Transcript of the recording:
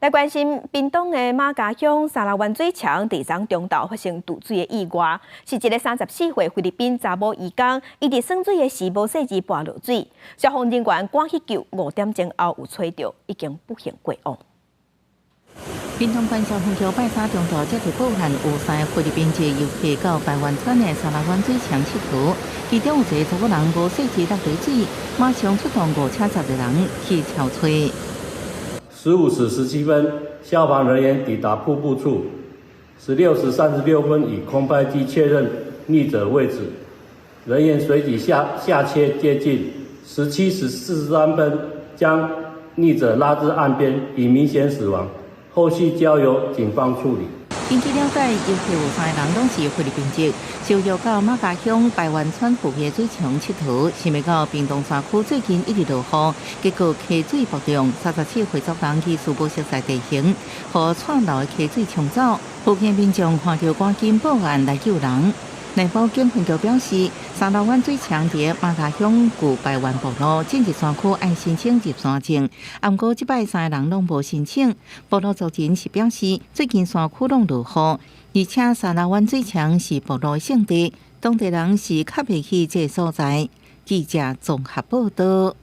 來關心屏東的瑪家鄉沙撈灣水牆，佇昨中晝發生墜水的意外，是一个34歲菲律賓查某移工，伊佇耍水的時無細緻跋落水，消防人員趕去救，5點鐘後有揣著，已經不幸過往。屏東縣消防局拜三中晝接到報案，有三个菲律賓籍遊客到排灣村的沙撈灣水牆𨑨迌，其中有一个查某人無細緻落佇水，馬上出動五車十个人去撨揣。15時17分，消防人員抵達瀑布處。16時36分，以空拍機確認溺者位置，人員隨即下切接近。17時43分，將溺者拉至岸邊，已明顯死亡，後續交由警方處理。根據了解，遊客有三个人攏是菲律賓籍，受邀到瑪家鄉排灣村附近水牆𨑨迌，想袂到屏東山區最近一直落雨，結果溪水暴漲，37歲查某人疑似無熟似地形，予串流的溪水沖走。附近民眾看著趕緊報案來救人。內埔警分局表示，沙撈灣水牆佇瑪家鄉舊排灣部落進入山區愛申請入山證，毋過這擺三个人攏無申請。部落族人是表示，最近山區攏落雨，而且沙撈灣水牆是部落聖地，當地人是較袂去這个所在。記者綜合報道。